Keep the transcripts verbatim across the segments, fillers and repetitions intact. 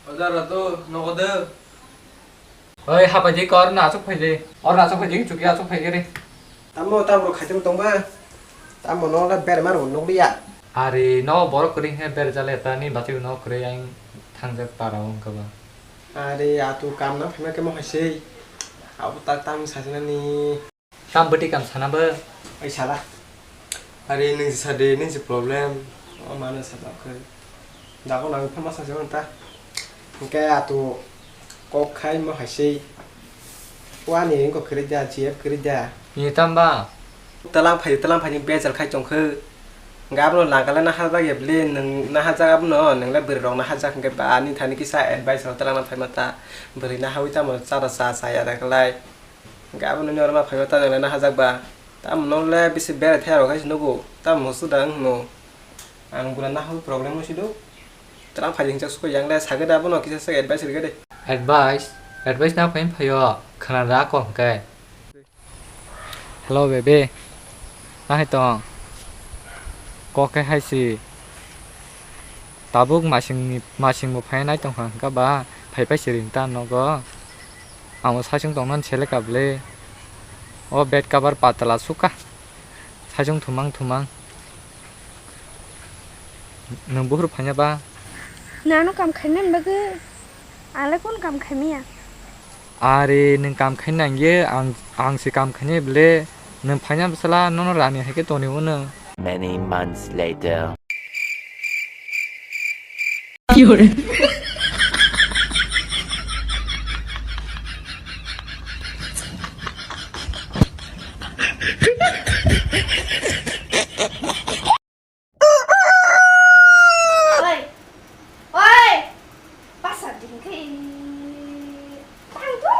Oja Ratu, nogo de. Oi, hapai di kor na asuk phai di. Or na asuk phai di, chuki asuk phai di. Tamo, tamo khaitong tong ba. Tamo no la ber mar nok liya. Ari no borok kring he ber jale ta ni bati no kre yang thangjak para ong ka ba. Ari atu kam na phai ma ke mo hai sei. Abo ta tam sa ni. Tam bwtwi kam sana bo. Oi sala. Are nwng si sadi, nwng si problem. O mano sa da khe. Dago nang phama sa jang ta. Hwnkhe atu kok khai mo hai sei. Wani wngkok kwrwi da, G F kwrwi da. Ni tam ba? Talang phai, talang phai ni bejal khai tong khe. Hwnkhe abono langkale na hajak ya bwle, nwng na hajak abono, nwng le bwrwi rok na hajak hwnkhe ba ani thani kisa advice rok talang na phai ma ta. Bwrwi na hawi tamo chara cha cha ya da khlai. Hwnkhe abono nini oro ma phaima ta nang le na hajak ba. Tamo nong le bisi berai thai rok hai se nugo. Tamo musu da wng hwno. Ang bwla na habo problem wng si do. Tlang phai jing chak suko yang le sagwi da abono kisa sak advice rwgwi de. Advice? Advice na phai phaio. Khna da kok hwnkhe. Hello bebe. Nahai tong. Kok khe hai si. Tabuk masingni, masingbo phai nai tongkha hwnkha ba, phai phai siring ta nogo. Amo saichung tongmani seleka bwle. O bed cover patala sukha. Saichung thumang thumang. Nwng buhur phaiya ba? Nano kam khainani bagwi. Ang le kun kam khaimaya. Are nwng kam khaina nangya, ang, ang se kam khainai bwle. Nwng phaina bwsala nono rani hai khe toni uno. Many months later. Oi! Oi! Basa ding khe tang tu.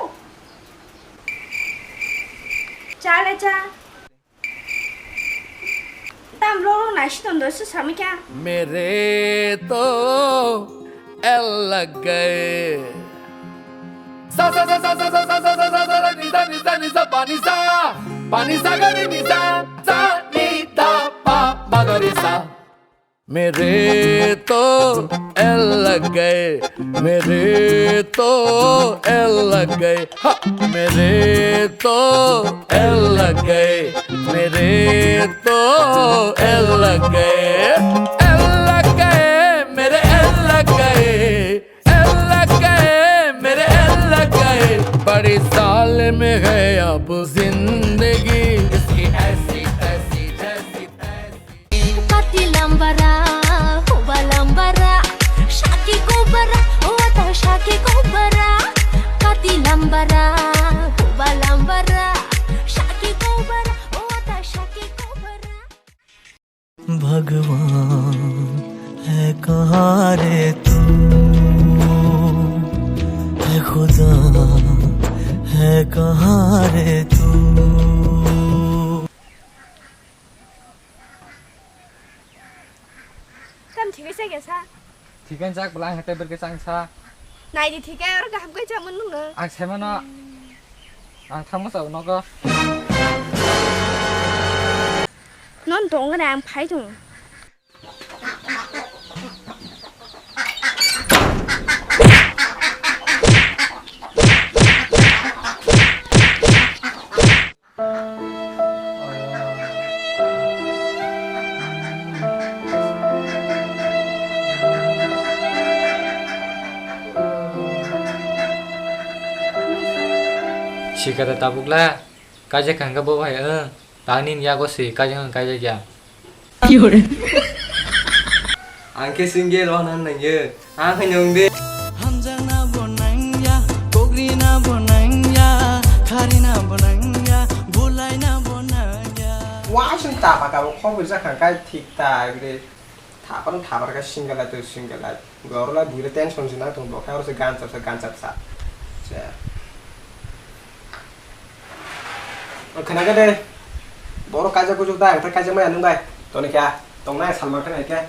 Cha le cha. Tam lo lo nai si ton do su sami kya. मेरे तो एल लग गए। सा सा सा सा सा सा सा सा सा सा सा सा नी सा नी सा नी सा पा नी सा, पा नी सा गा री नी सा, सा नी धा पा मा गा री सा। मेरे तो एल लग गए, मेरे तो एल लग गए, हा, मेरे तो एल लग गए, मेरे तो एल लग गए, एल लग गए, मेरे एल लग गए। एल लग गए, मेरे एल लग गए, बड़ी जालिम है अब जिंदगी। इसकी ऐसी तैसी, जैसी तैसी। Kati lambara, huba lambara, shaki kobara, wata shaki kobara. Kati lambara, huba lambara, shaki kobara, wata shaki kobara. भगवान है कहाँ रे तू, है खुदा है कहाँ रे तू। Tam thik khe chak ya sa? Thik khe chak bwla ang hatai berke chang sa. Nai di thik khe oro kaham khe chamung nung no. Ang sai mano. Ang thangma sa nogo. Non tong gana ang phai tong. Sikada tabukla. Kaijak kha hwnkhe bo bai, eh, tangni yago se kaijak wng kaijak ya. Ang khe single o nang nangyo. Ang khe nyong de. Hamjakna bo nangya, kokrina bo nangya, kharina bo nangya, bulaina bo nangya. Wa sung ta pa ka bo khobor jak kha kai thik ta gre. Thapar thapar khe single life to single life. Borok lai buira tension se nang tong bo khe oro se gan chapsa gan chapsa. Se. O khna khe de. Borok kaijak kujuk da, ang khe kaijak maya nung bai. Toni khe tong nai salman khe nai khe.